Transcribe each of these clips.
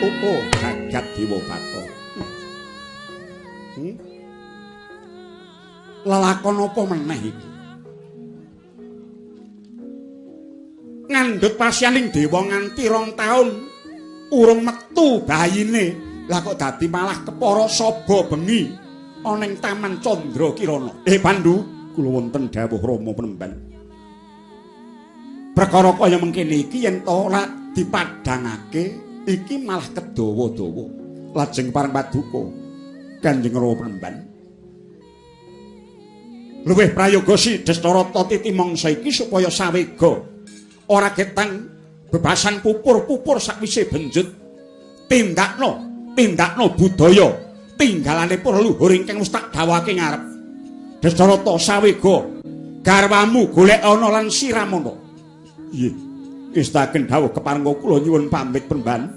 Oh, jagat Dewa Bathara. Lelakon apa meneh iki? Ngandhut pasyaning dewa nganti 2 taun urung metu bayine. Lah kok dadi malah kepara saba bengi ana ing Taman Candra Kirana. Pandu, kula wonten dawuh Rama Penemban. Perkara kaya mengkene iki yen ta ora dipadhangake iki malah kedawa-dawa. Lajeng pareng paduka Kanjeng Rama Penemban. Luwih prayoga si Destarata titi mangsa iki supaya sawega ora ketang bebasan pupur-pupur sakwise benjut. Tindakno budaya tinggalane para luhur ingkang wis tak dawuhake ngarep. Destarata sawega garwamu golek ana lan siramono. Nggih. Ngestaken dawuh keparengga kula nyuwun pamit Penemban.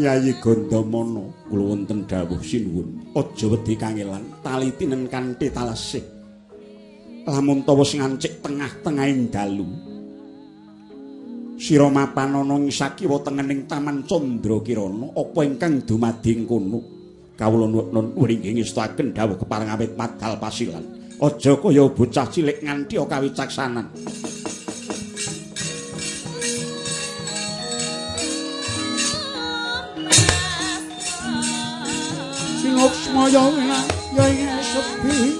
Yayi Gandamana, kula wonten dawuh sinuwun, aja wedi kangelan, tali tinen kanthi talesih. Lamun ta wis ngancik tengah-tengahing dalu. Sira mapan ana ing sakiwa tengening Taman Candra Kirana, apa ingkang dumadi ing kono? Kawula nuwun inggih ngestakaken dawuh kepareng awit madal pasilan. Aja kaya bocah cilik nganti kawicaksanan. Sinuksmaya ya ing sepi.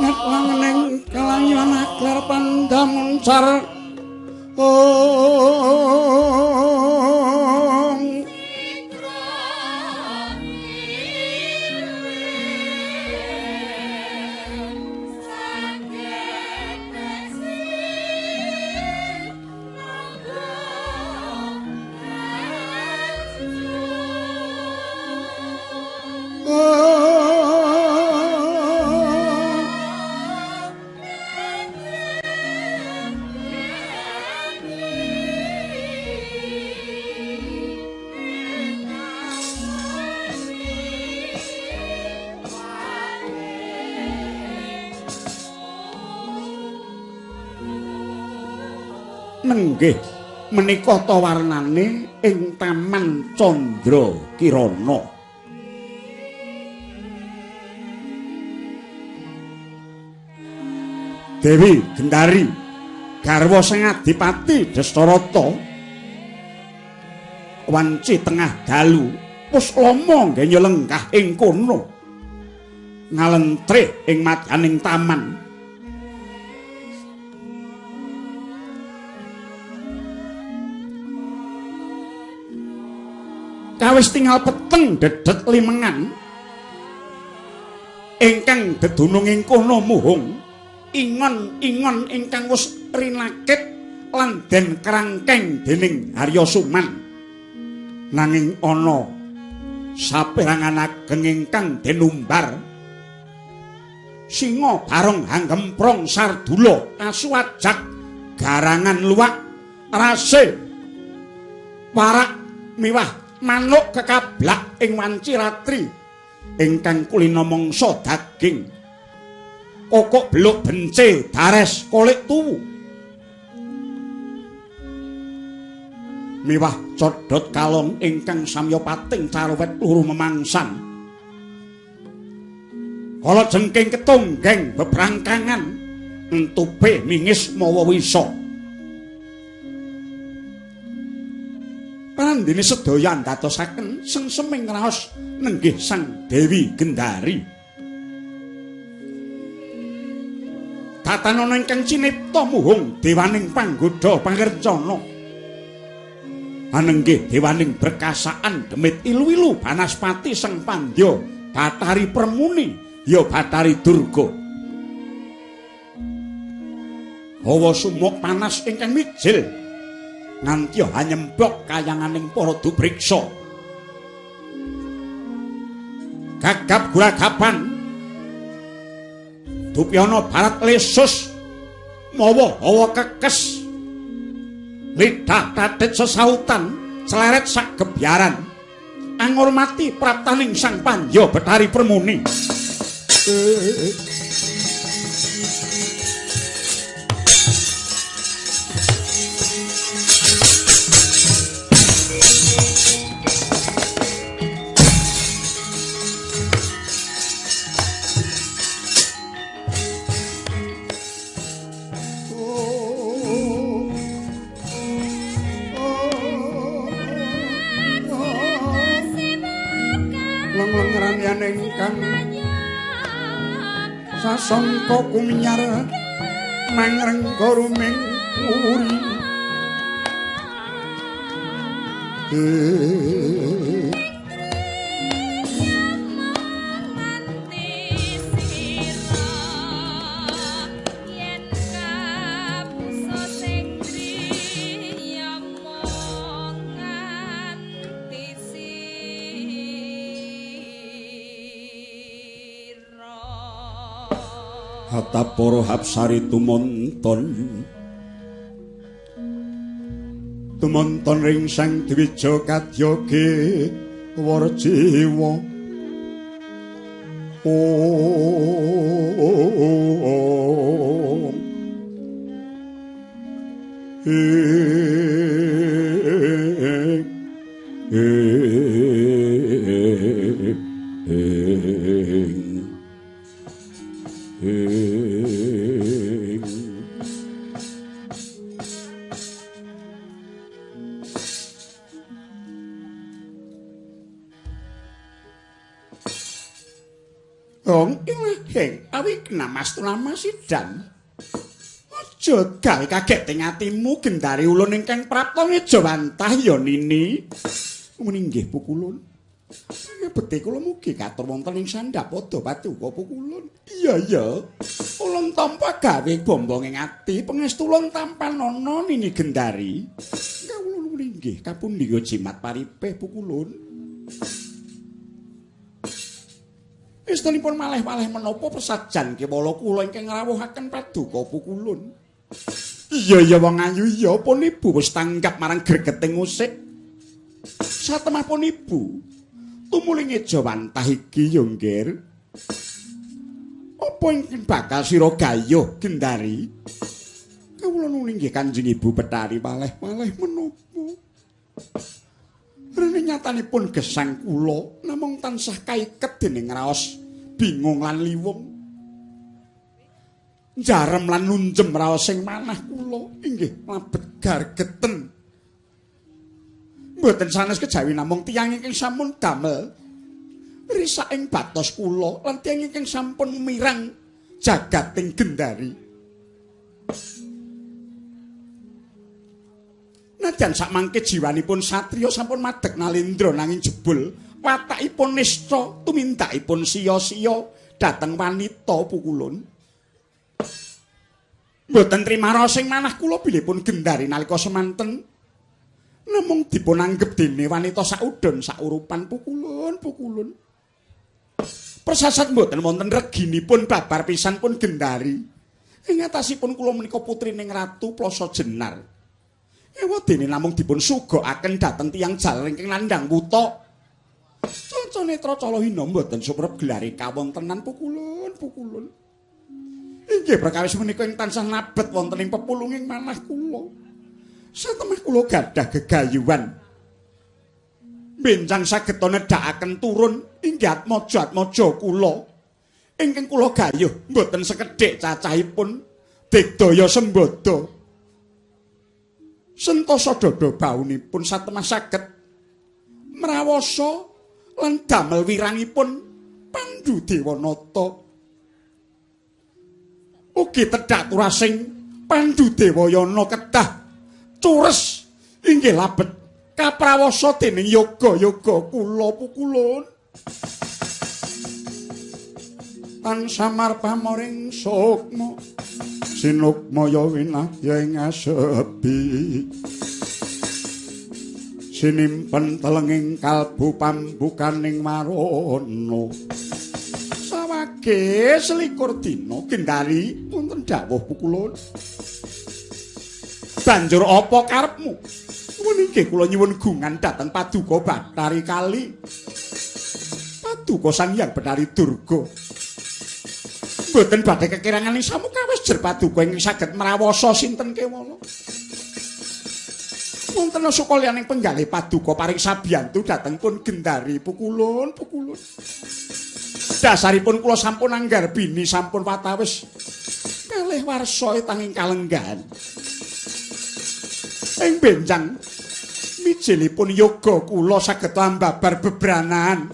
Ngetlangening kelangan aklar pandamuncar. Nenggih menika ta warnane ing Taman Candra Kirana. Dewi Gendari garwa Sang Adipati Dasarata wanci tengah dalu wis lama nggenya lenggah ing kono ngalentrih ing madyaning taman. Kawis tinggal peteng dedet limengan ingkang dedunung ing kono muhung ingon-ingon ingkang wis rinakit lan den krangkeng dening Harya Suman. Nanging ana saperangan ageng ingkang den umbar singa barong hanggemprong sardula asu ajak garangan luwak rase warak miwah manuk kekablak ing wanci ratri ingkang kulina mangsa daging kokok beluk bence dares kolik tuwu miwah codhot kalong ingkang samya pating carowet luru memangsan kala jengking ketunggeng bebrangkangan entupe mingis mawa wisa. Pandene sedaya ndadosaken sengseming raos nenggih Sang Dewi Gendari. Tatanana ingkang cinipta muhung dewaning panggodha pangercana. Anenggih dewaning berkasaan demit ilu-ilu banaspati Sang Pandya Bathari Permuni ya Bathari Durga. Hawa sumuk panas ingkang mijil nganti anyembok kayanganing para dubriksa. Gagap guragapan dupyana barat lesus mawa hawa kekes lidah tatit sesautan celeret sak gebyaran angurmati praptaning Sang Pandya Bathari Permuni. Sasongko kuminyar mangrengga ruming puri. Para hapsari tumonton tumonton ring Sang Dwija kadya warjiwa. Hong ing awi namastu namasidan. Aja gawe kaget ing atimu Gendari ulun ingkang prapta ngejawantah ya Nini. Muni nggih pukulun. Bekti kula mugi katur wonten ing sandhapada paduka pukulun. Iya ya. Ulun tampa gawe bombong ing ati pangestu ulun tampanana Nini Gendari. Kawula muni nggih kapundi jimat paripeh pukulun. Istunipun malih-malih menapa pesajan kewala kula ingkang ngrawuhaken paduka pukulun. Iya ya wong ayu iya pun ibu wis tanggap marang gregeting usik. Satemah pun ibu tumuli ngejawantah iki ya nggir. Apa ingkang bakal sira gayuh Gendari? Kawula nuli nggih Kanjeng Ibu Betari malih-malih menapa. Rene nyatanipun gesang kula namung tansah kaiket dening raos bingung lan liwung. Jarem lan nunjem raos sing manah kula inggih mlebet gargeten. Mboten sanes kejawi namung tiyang ingkang sampun damel risak ing batos kula lan tiyang ingkang sampun mirang jagating Gendari. Nadyan sakmangke jiwanipun satriya sampun madeg nalendra nanging jebul watakipun nista tumindakipun siya-siya dhateng wanita pukulun. Mboten trimara sing manah kula bilihpun Gendari nalika semanten namung dipun anggep dene wanita saudon saurupan pukulun pukulun. Persasat mboten wonten reginipun babar pisan pun Gendari. Ing atasipun kula menika putrining Ratu Plasa Jenar. Ewa dene namung dipun sugokaken dhateng tiyang jaler ingkang nandhang wuta. Caca netra calahina mboten sumerep gelare kawontenan pukulun pukulun. Inggih perkawis menika ing tansah nabet wonten ing pepulunging manah kula. Satemah kula gadah gegayuhan. Benjang saged nedhakaken turun inggih atmaja-atmaja kula. Ingkang kula gayuh mboten sekedhik cacahipun digdaya sembada. Sentosa dada baunipun satemah saged mrawasa lan damel wirangipun Pandhu Dewanata. Ugi tedhak turasing Pandhu Dewayana kedah cures inggih labet kaprawasa dening yoga-yoga kula pukulun. Tan samar pamoring sukma sinukmaya winahya ing asepi. Sinimpen telenging kalbu pambukaning marana. Sawage selikur dina Gendari wonten dawuh pukulun. Banjur apa karepmu? Meniki kula nyuwun gungan dhateng Paduka Bathari Kali. Paduka Sang Hyang Bathari Durga. Mboten badhe kekirangan ing samukawis jer paduka ingkang saged mrawasa sinten kewala. Wonten sukaliyaning penggalih paduka paring sabiyantu dhateng pun Gendari pukulun pukulun. Dasaripun kula sampun anggarbini sampun watawis kalih warsa tanging kalenggahan. Ing benjang mijilipun yoga kula saged ambabar bebranan.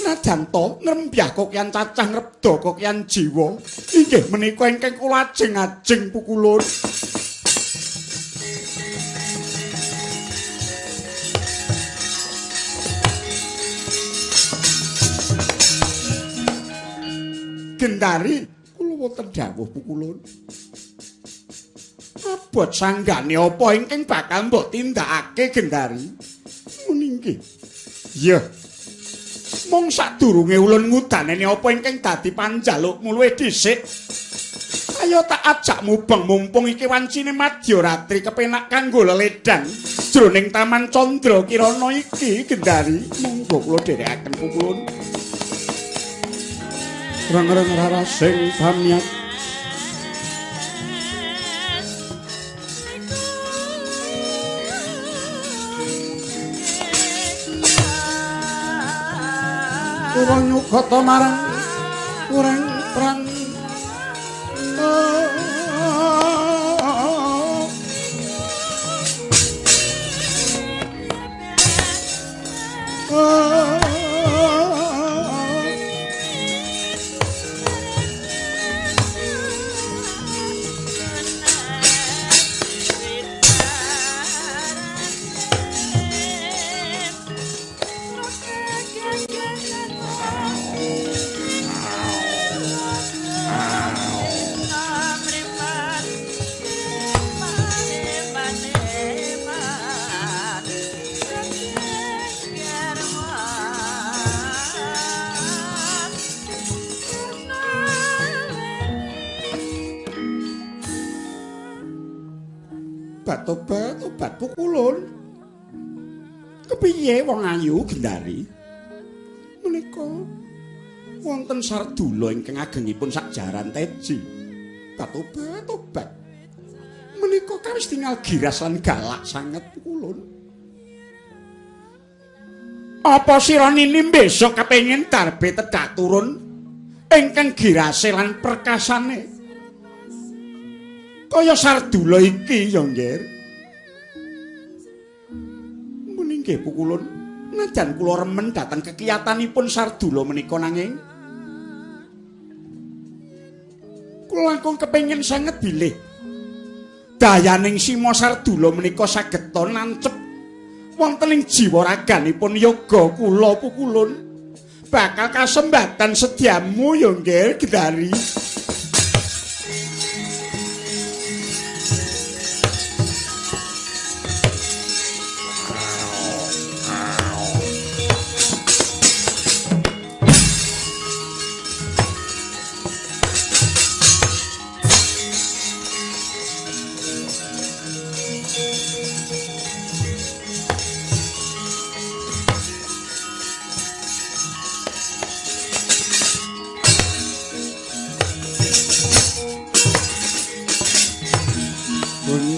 Najan to ngrembyah kokian cacah ngrebda kokian jiwa inggih menika ingkang kula ajeng-ajeng pukulun. Gendari kula wonten dawuh pukulun. Abot sanggane apa ingkang bakal mbok tindakake Gendari? Muni nggih. Ya. Mung sadurunge ulun ngudaneni apa ingkang dadi panjalukmu luwih dhisik. Ayo tak ajak mubeng mumpung iki wancine madyaratri kepenak kanggo leledang jroning Taman Candra Kirana iki Gendari. Monggo kula dherekaken pukulun. Reng-reng rarasing pamyat kula nyukata marang kurang perang. Batobat obat pukulun. Kepiye wong ayu Gendari? Menika wonten Sardula ingkang agengipun sakjaran teji. Batobat obat. Menika kawis tinggal giras lan galak sanget pukulun. Apa sira nini besok kepengin darbe tedhak turun ingkang girase lan perkasane? Kaya Sardula iki ya, Nggir. Muni nggih pukulun, najan kula remen dhateng kekiyatanipun Sardula menika nanging kula langkung kepengin sanget bilih dayaning sima Sardula menika saged nancep wonten ing jiwa raganipun yoga kula pukulun. Bakal kasembatan sedyamu ya, Nggir Gendari.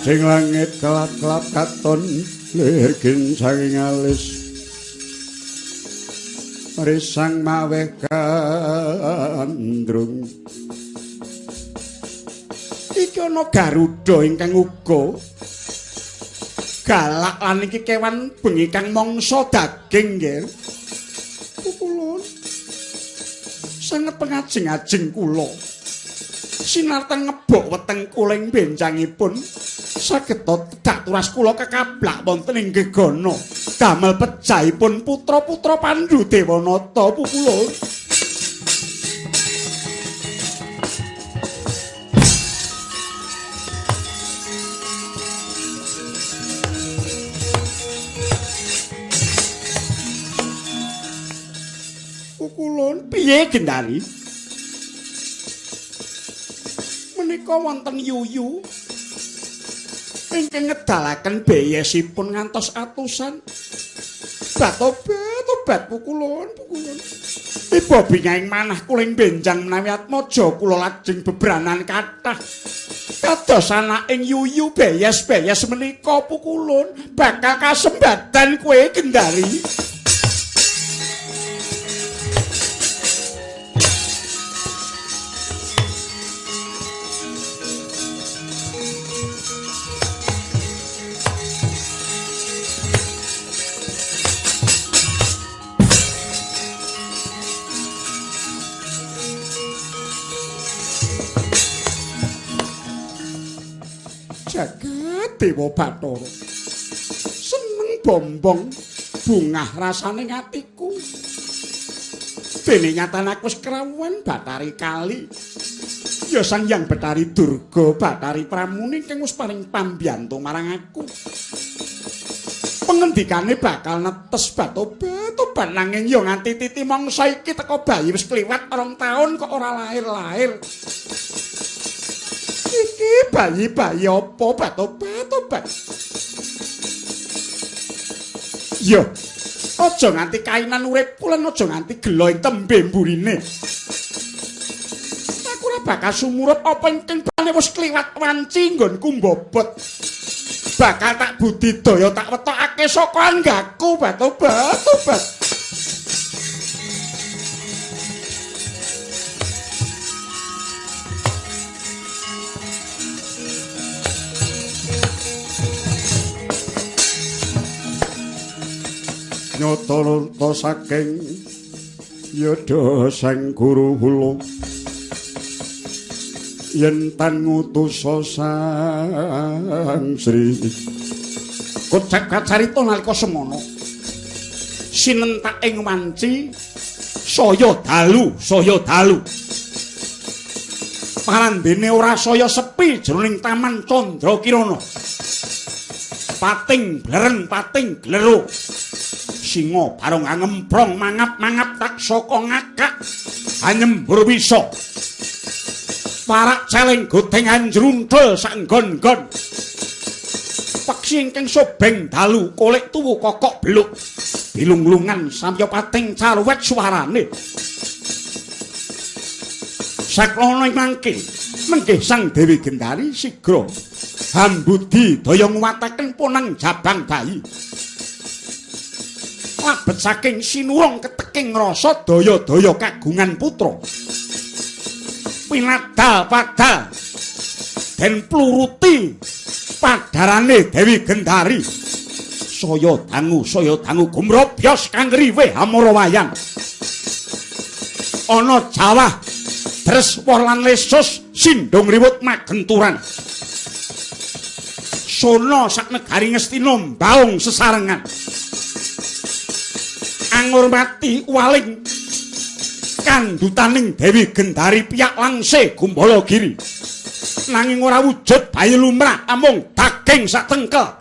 Sing langit kelap-kelap katon lir ginsang alis risang maweh gandrung. Iki ana Garuda ingkang uga galak lan iki kewan bengi kang mangsa daging, nggih. Pukulun sanget pengajeng-ajeng kula. Sinartan ngebok weteng kula ing benjangipun saged tedhak turas kula kekablak wonten ing gegana damel pejahipun putra-putra Pandhu Dewanata pukulun. Pukulun piye Gendari? Menika wonten yuyu ingkang ngedalaken beyesipun ngantos atusan. Batobat obat pukulun pukulun. Iba bingahing manah kula ing benjang menawi atmaja kula lajeng bebranan kathah. Kados anaking yuyu beyes-beyes menika pukulun bakal kasembadan kowe Gendari. Jagat Dewa Bathara seneng bombong bungah rasane atiku. Dene nyatane aku wis krawuhan Bathari Kali ya Sang Hyang Bathari Durga Bathari Pramuni kang wis paring pambiyantu marang aku. Pengendikane bakal netes batobat-tobat nanging ya nganti titi mangsa iki teko bayi wis kliwat 2 taun kok ora lahir-lahir. Iki bayi-bayi apa batobat-tobat? Yo, aja nganti kainan uripku lan aja nganti gela ing tembe mburine. Aku ora bakal sumurup apa ingkang bane wis kliwat wanci nggonku mbobot. Bakal tak budidaya tak wetokake saka anggaku batobat-tobat. Nyata saking yada sang guru kula yen tan ngutusa sang Sri. Kocap kacarita nalika semana sinentak ing wanci saya dalu saya dalu. Parandene ora saya sepi jroning Taman Candra Kirana. Pating blereng pating glero. Singa barong ngemprong mangap-mangap taksaka ngakak anyembur wisa. Parak celeng goteng anjruntul sak nggon-nggon. Resi ingkang sobeng dalu kolek tuwu kokok beluk bilunglungan samya pating caruwet suarane. Saklana ing mangke menggih Sang Dewi Gendari sigra hambudi daya nguwataken ponang jabang bayi. Labet saking sinurung keteking rasa daya-daya kagungan putra. Pinadal padal den pluruti padarane Dewi Gendari. Saya dangu gumrobyos kang riweh amara wayang. Ana jawah dres woh lan lesus sindhung riwut magenturan. Sona sak negari Ngastina mbaung sesarengan. Angurmati waling kandhutaning Dewi Gendari piyak langse Gumbala Giri. Nanging ora wujud bayi lumrah amung daging sak tengkel.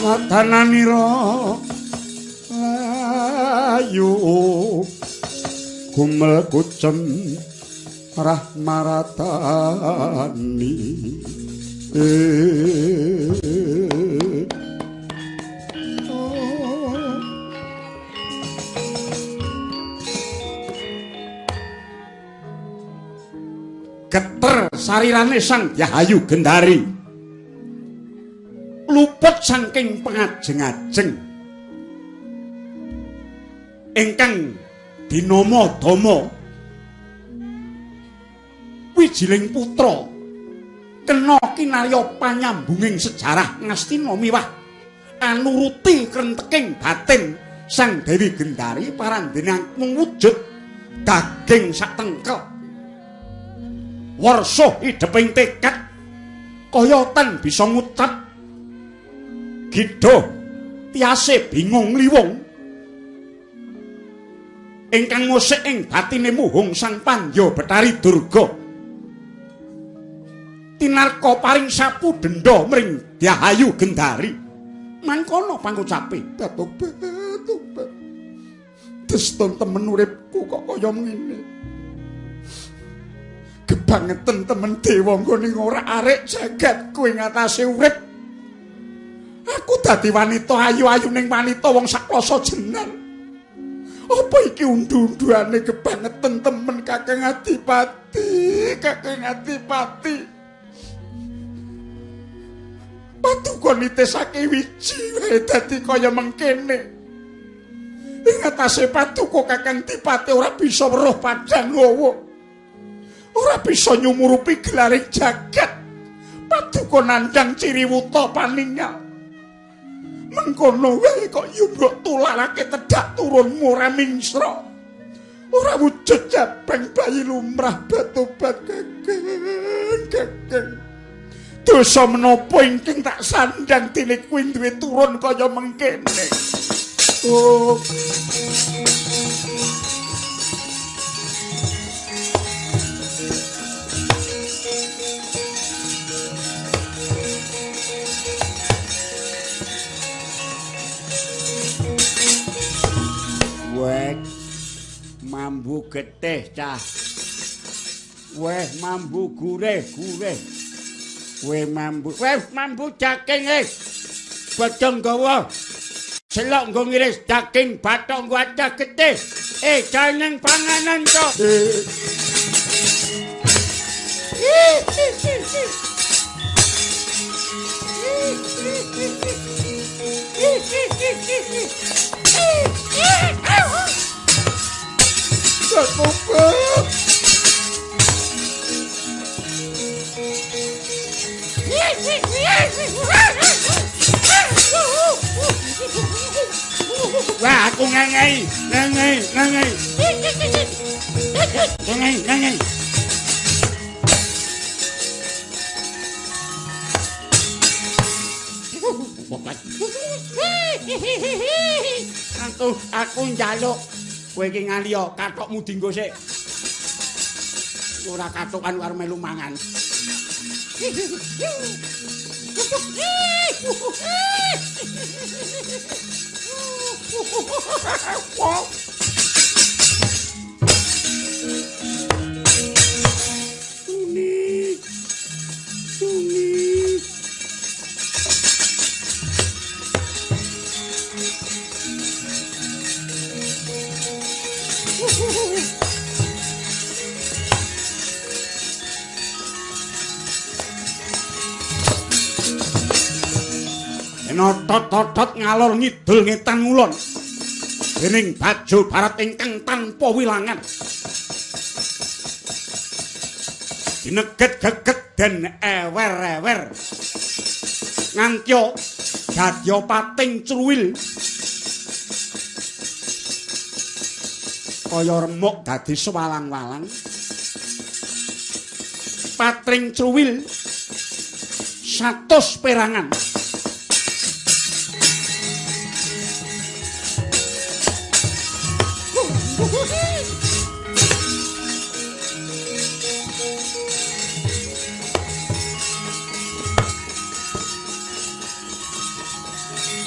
Watananira layu gumel kucem rahmaratani. Geter sarirane Sang Dyahayu Gendari luput saking pengajeng-ajeng ingkang dinama dama wijiling putra kena kinarya panyambunging sejarah Ngastina miwah anuruti krenteking batin Sang Dewi Gendari parandene mung wujud daging sak tengkel. Warsa idheping tekad kaya tan bisa ngucap gidho tiase bingung liwung ingkang ngusik ing batine muhung Sang Pandya Bathari Durga. Tinarka paring sapu denda mring Dyahayu Gendari. Mangkono pangucape. Tobat. Deston temen uripku kok kaya ngene. Kebangeten temen dewa nggone ora arek jagatku ing atase urip. Aku dadi wanita ayu-ayu ning wanita wong saklasa jenar. Apa iki undu-unduane kebangeten temen Kakang Adipati, Kakang Adipati. Paduka nitesake wiji wae dadi kaya mengkene. Ing atase paduka Kakang Adipati ora bisa weruh padang hawa. Ora bisa nyumurupi gelaring jagat. Paduka nandhang ciriwuta paningal. Mengkono wae kok yumbruk tularake tedhak turunmu ora mingsra. Ora wujud jabang bayi lumrah batobat kakang kakang. Dosa menapa ingkang tak sandhang dene kuwi duwe turun kaya mengkene. Oh. Wek mambu getih cah. Weh mambu gurih-gurih. Kowe mambu. Kowe mambu daging e. Bodong gawa. Selok nggo ngiris daging, bathok nggo acah getih. Jangan panganan to. Wah, aku ngengei, ngengei, ngengei. Ngengei, ngengei. Aku njaluk kowe iki ngaliya kathokmu dinggo sik. Ora kathokan arep melu mangan. Tuni. Tuni. Enotot-totot ngalor ngidul ngetan ngulon dening Bajo Barat ingkang tanpa wilangan dineget-geget den ewer-ewer ngantya dadya pating cruwil kaya remuk dadi sewalang-walang patring cruwil 100 perangan.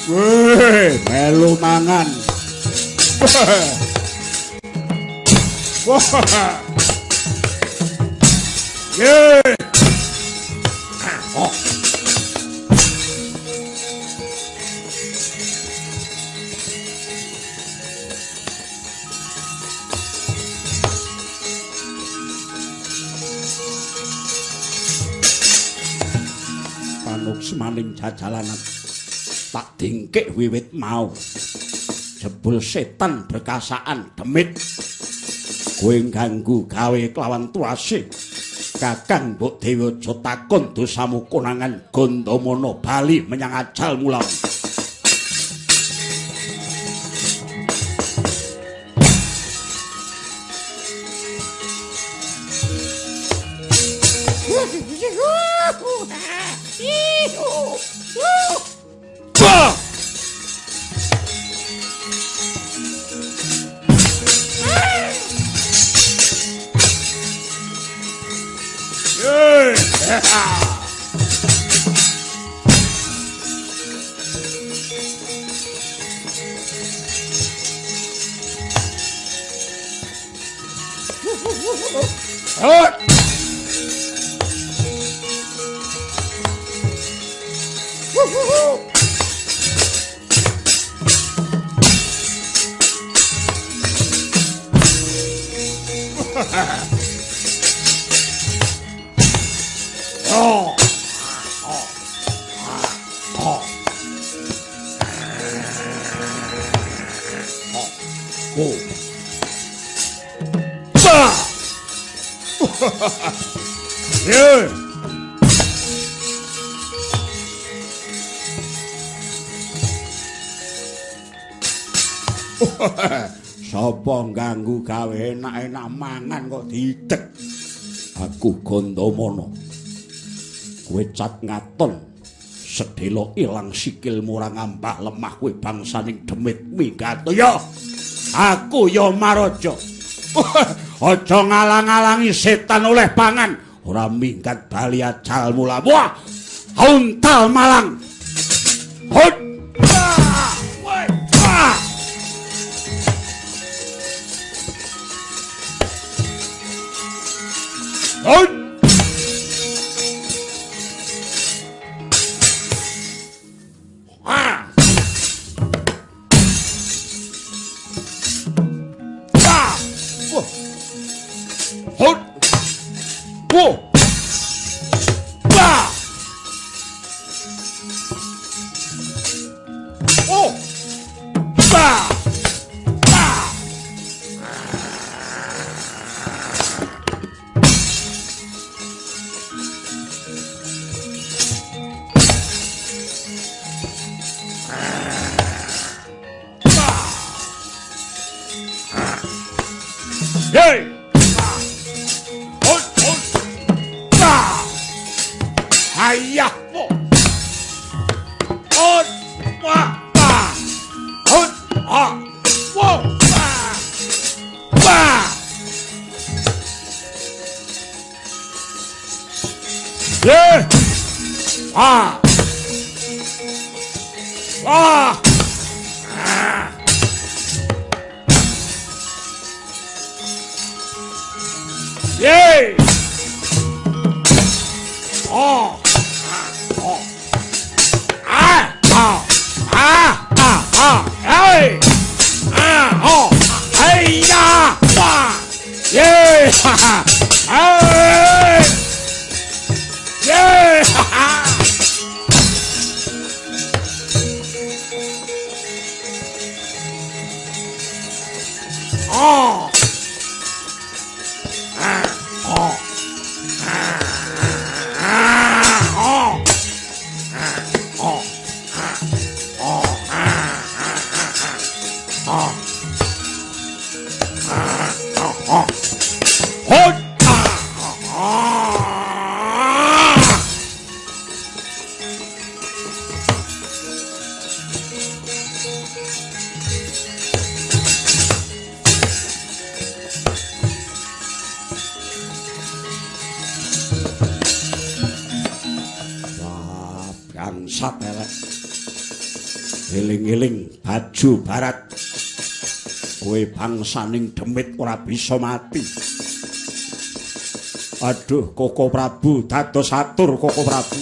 Weh, melu mangan. Wah. Ye. Oh. Panuksmaning jajalanan tak dingkik wiwit mau. Jebul setan berkasaan demit. Kowe ganggu gawe kelawan tuase. Kakang mbok dewe aja takon dosamu konangan Gandamana bali menyang ajal mula. Sapa ngganggu gawe enak-enak mangan kok diidek. Aku Gandamana. Kowe cat ngaton sedhela ilang sikilmu ora ngambah lemah kowe bangsaning demit minggat. Ya aku ya Maraja. Aja ngalang-alangi setan oleh pangan. Ora minggat bali ajalmu lah. Wah, untal malang. Hut. Hut. Hut. Wo. Ba. Oh. Ba. Ba. Ba. Hey. Ayah, wo. Hut, wa, ba. Hut, ha, wo, ba. Ba. Ye. Ha. Ah. Ye. Oh. Oh. Ah, ah, ah, ah, ah, hey, ah, oh, hey, ya, wah, yeah, ha, ha, hey, yeah, ha, ha. Oh, ah, oh, ah, oh. Oh, oh, oh, oh, oh, oh, bangsat elek. Eling-eling baju barat. Kowe bangsaning demit ora bisa mati. Aduh, Koko Prabu dados atur Koko Prabu.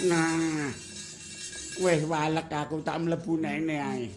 Nah, wis walek aku tak mlebu nene ae.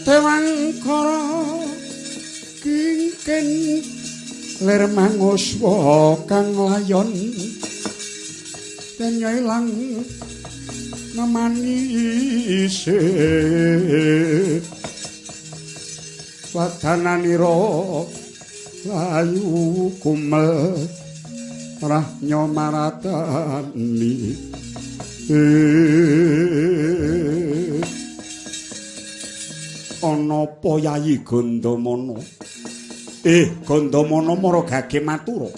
Dewangkara kingkin lir manguswa kang layon den ilang nemani isih wadananira layu kumel rahnya maratani. Ana apa Yayi Gandamana? Gandamana mara gage matura.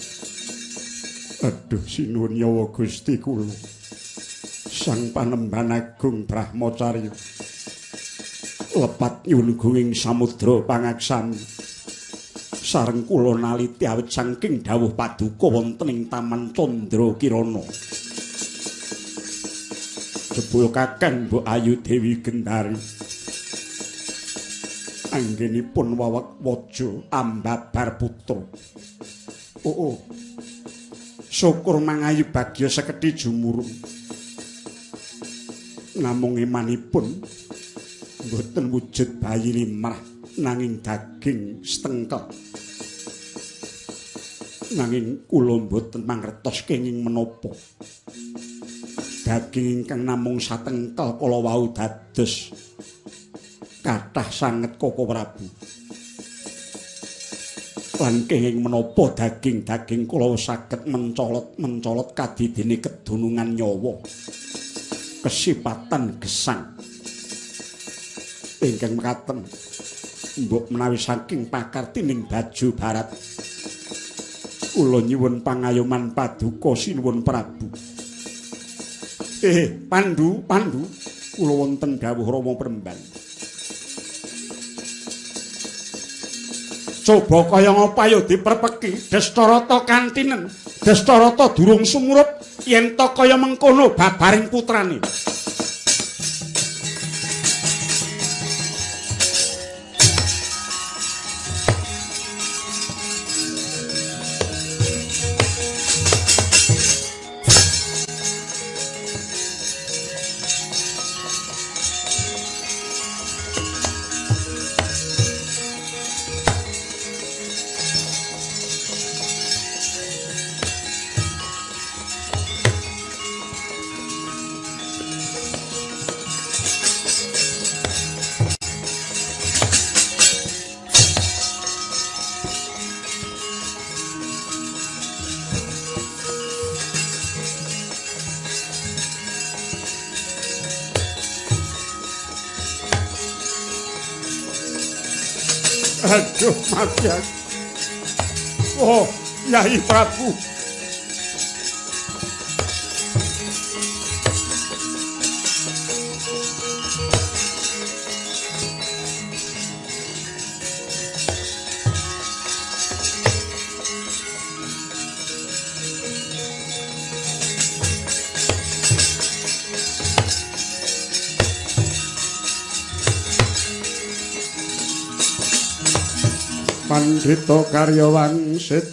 Aduh, sinuwun nyawa Gusti kula. Sang Panembahan Agung Brahmacarya. Lepat nyuwun gunging samudra pangaksami. Sareng kula naliti awit saking dawuh paduka wonten ing Taman Candra Kirana. Jebul Kakang Mbok Ayu Dewi Gendari. Anggenipun wawak waja ambabar putra. Oh. Syukur mangayu bagya sekedhi jumurung. Namung emanipun mboten wujud bayi limrah nanging daging setengkel. Nanging kula mboten mangertos kenging menapa. Daging ingkang namung satengkel kala wau dados kathah sanget Koko Prabu. Lan kenging menapa daging-daging kula saged mencolot-mencolot kadidene kedunungan nyawa. Kesipatan gesang. Ingkang mekaten mbok menawi saking pakartining baju barat. Kula nyuwun pangayoman paduka sinuwun Prabu. Pandu, Pandu, kula wonten dawuh Rama Premban. Coba kaya ngapa ya diperpeki Dastarata kantinen. Dastarata durung sumurup yen ta kaya mengkono babaring putrane. Aduh, mati aku. Oh, Yai Prabu. Pandhita karya wangsit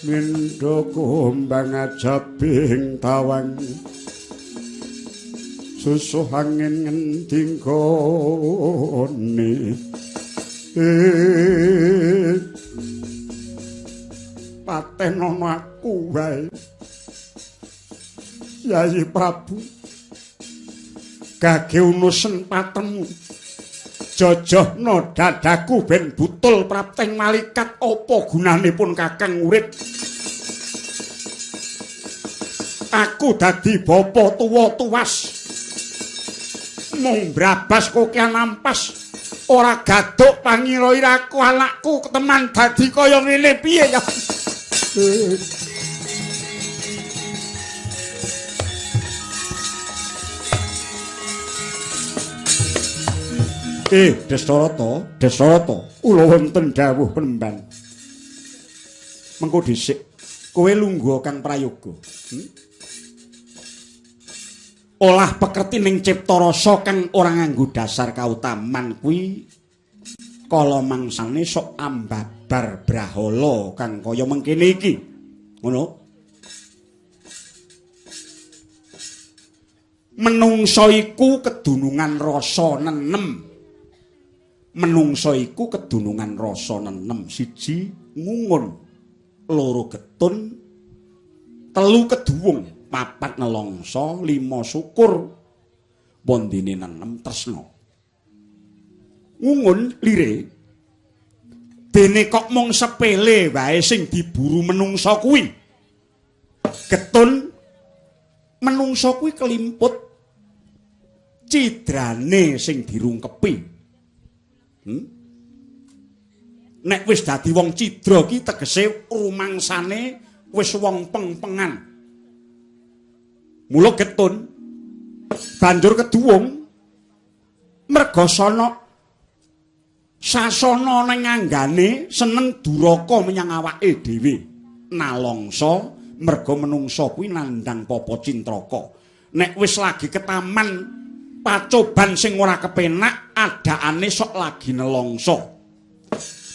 mindha kumbang ajabing tawang susuh angin ngendi nggone patenono aku wae Yayi Prabu gage unusen patemu jojohno dadaku ben butul prapteng malikat apa gunanipun kakang urip. Aku dadi bapa tuwa tuwas mung brabas kokean ampas ora gaduk pangira-iraku anakku keteman dadi kaya ngene piye ya. Dastarata, Dastarata, kula wonten dawuh penemban. Mengko dhisik kowe lungguh Kang Prayoga. Olah pekerti ning cipta rasa kang ora nganggo dasar kautaman kuwi kala mangsane sok ambabar brahala kang kaya mengkene iki. Ngono. Menungsa iku kedunungan rasa nenem. Menungsa iku kedunungan rasa nenem, siji ngungun, loro getun, telu keduwung, papat nelongso, lima syukur, wondene nenem tresna. Ngungun lire dene kok mung sepele wae sing diburu menungsa kuwi. Getun menungsa kuwi kelimput cidrane sing dirungkepi. Nek wis dadi wong cidra ki tegese rumangsane wis wong pengpengan. Mula getun banjur keduwung merga sana sasana ning anggane seneng duraka menyang awake dhewe. Nalangsa merga menungsa kuwi nandhang papa cintraka. Nek wis lagi ketaman pacoban sing ora kepenak, adaane sok lagi nelongso.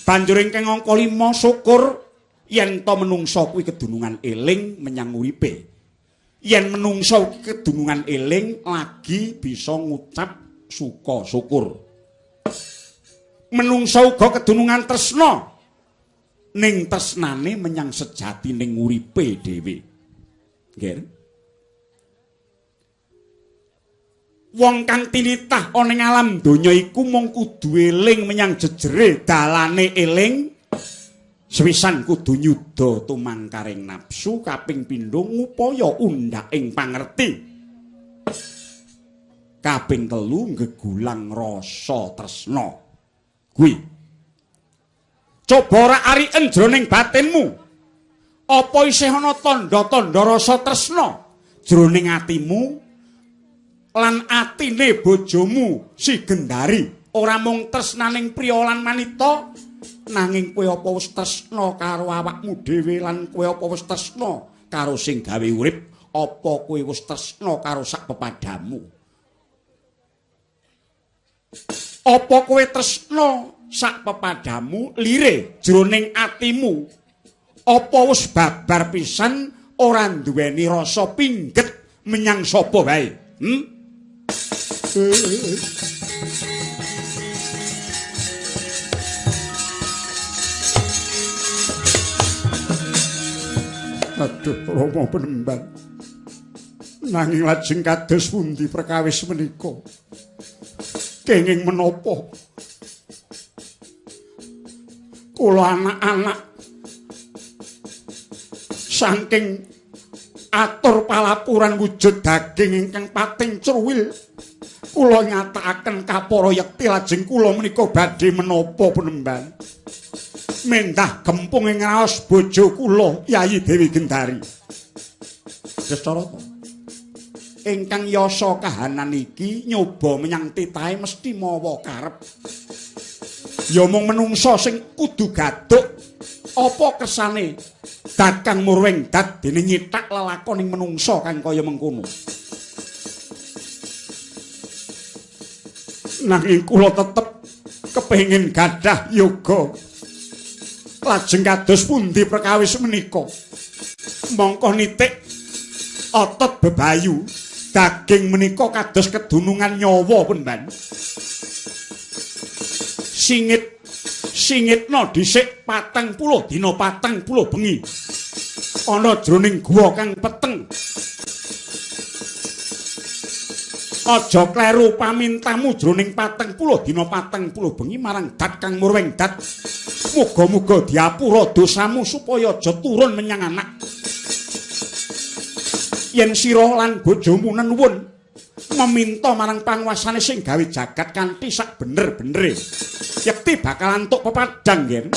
Banjur ingkang angka 5 syukur yen to menungsa kuwi kedunungan eling menyang uripe. Yen menungsa kuwi kedunungan eling lagi bisa ngucap suka syukur. Menungsa uga kedunungan tresna ning tresnane menyang sejatining uripe dhewe. Nggih. Wong kang tinitah ana ing alam donya iku mung kudu eling menyang jejere dalane eling. Sepisan kudu nyuda tumangkaring nafsu, kaping pindho ngupaya undhak ing pangerti. Kaping telu nggegulang rasa tresna. Kuwi. Coba ora ariken jroning batinmu. Apa isih ana tandha-tandha rasa tresna jroning atimu? Lan atine bojomu si Gendari ora mung tresnaning priya lan wanita, nanging kowe apa wis tresna karo awakmu dhewe lan kowe apa wis tresna karo sing gawe urip, apa kowe wis tresna karo sak pepadamu? Apa kowe tresna sak pepadamu lire jroning atimu? Apa wis babar pisan ora duweni rasa pingget menyang sapa wae? Aduh, Rama Penemban. Nanging lajeng kados pundi perkawis menika? Kenging menapa? Kula anak-anak saking atur palapuran wujud daging ingkang pating cruwil, kula nyatakaken kapara yekti lajeng kula menika badhe menapa Penemban? Mendah gempung ing raos bojo kula Yayi Dewi Gendari. Dasarata ingkang yasa kahanan iki nyoba menyang titahe mesti mawa karep. Ya mung menungsa sing kudu gaduk apa kersane Dakang murwing dat dene nyithak lelakoning menungsa kang kaya mengkono. Nanging kula tetep kepengin gadah yoga. Lajeng kados pundi perkawis menika? Mongko nitik otot bebayu daging menika kados kedunungan nyawa Penemban. Singit singitna dhisik 40 dina 40 bengi ana jroning guwa kang peteng. Aja kleru pamintamu jroning 40 dina 40 bengi marang Dat Kang Murwing Dat. Muga-muga diapura dosamu supaya aja turun menyang anak. Yen sira lan bojomu nenuwun meminta marang panguwasane sing gawe jagat kanthi sak bener-benere, yekti bakal antuk pepadang, nggih.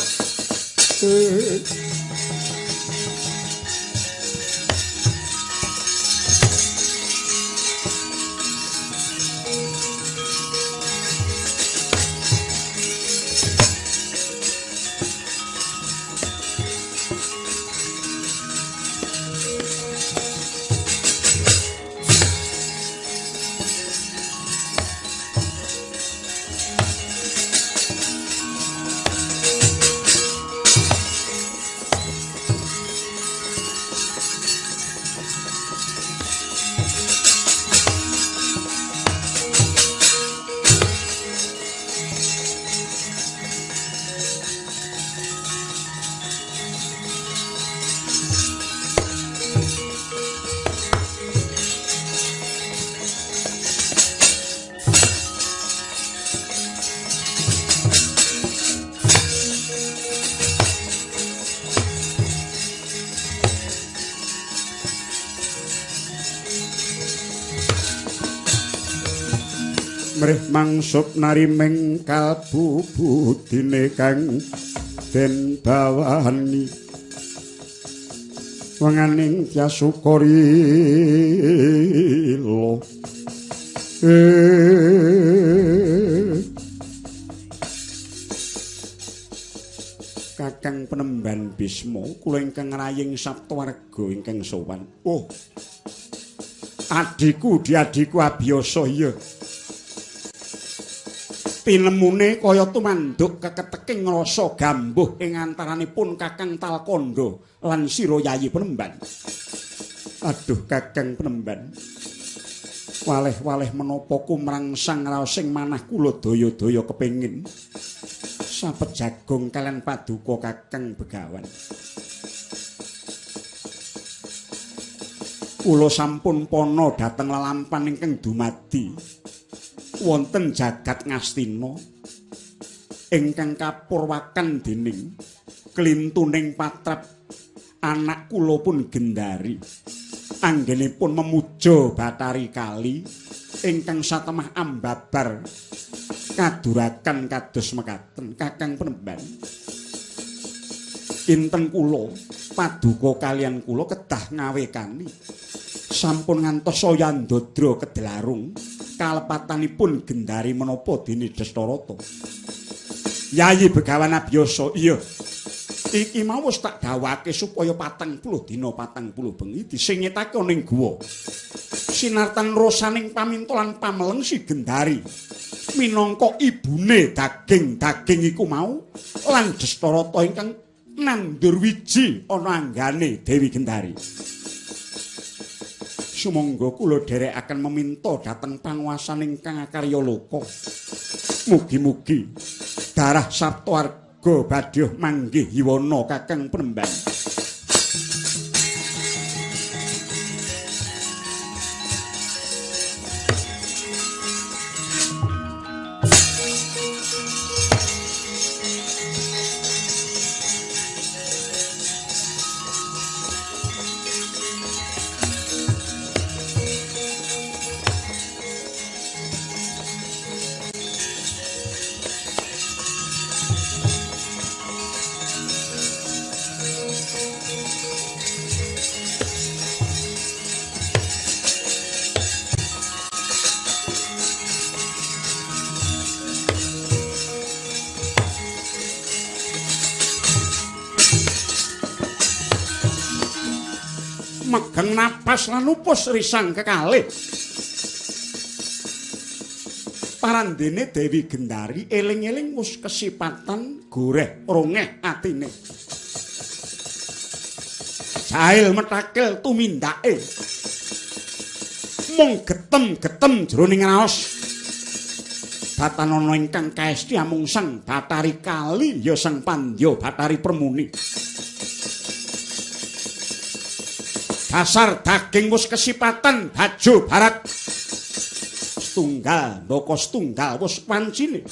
Mrih mangsup nariming kalbu budine kang Raden Bawani wenganing Tyasukarila. Kakang Penemban Bisma, kula ingkang ngraying Saptawarga ingkang sowan. Oh. Adhiku, diadhiku abiyasa iya. Tinemune kaya tumanduk keketeking rasa gambuh ing antaranipun Kakang Talkandha lan sira Yayi Penemban. Aduh Kakang Penemban. Waleh-waleh menapa kumrangsang raosing manah kula daya-daya kepengin sapet jagung kalian paduka Kakang Begawan. Kula sampun pana dhateng lelampan ingkang dumadi wonten jagat Ngastina ingkang kapurwakan dening klintuning patrap anak kula pun Gendari. Anggenipun memuja Bathari Kali ingkang satemah ambabar kadurakan kados mekaten. Kakang Penemban, kinten kula paduka kalian kula kedah ngawekani sampun ngantos saya ndadra kedelarung kalepatanipun Gendari menapa dene Destarata. Yayi Begawan abiyasa iya. Iki mau wis tak dawake supaya 40 dina 40 bengi disingetake ning guwa. Sinartan rosaning paminto lan pameleng si Gendari minangka ibune daging-daging iku mau lan Destarata ingkang nandur wiji ana anggane Dewi Gendari. Sumangga kula dherekaken meminta dhateng panguwasan ingkang akarya loka. Mugi-mugi darah Saptawarga badhe manggih yuwana Kakang Penemban. Megeng napas lan lupus risang kekalih. Parandene Dewi Gendari eling-eling wis kesipatan goreh rongeh atine. Jail metakil tumindake. Mung getem-getem jroning raos. Batanana ingkang kaesti amung Sang Bathari Kali ya Sang Pandya Bathari Permuni. Dasar daging wis kesipatan bajo barat. Setunggal mbaka setunggal wis wancine.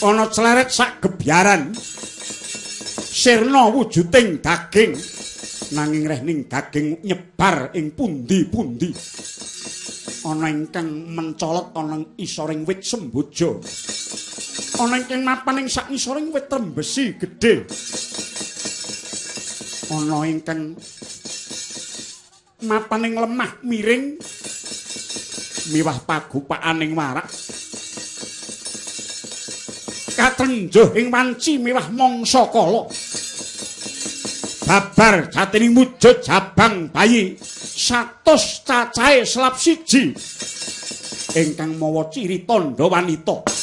Ana cleret sak gebyaran. Sirna wujuding daging nanging rehning daging nyebar ing pundi-pundi. Ana ingkang mencolot ana isoring wit semboja. Ana ingkang mapan ing sak ngisoring wit trembesi gedhe. Ana ingkang mapan ing lemah miring miwah pagupakaning warak. Katrenjuh ing wanci miwah mangsa kala. Babar jatining wujud jabang bayi 100 cacahe selap siji ingkang mawa ciri tandha wanita.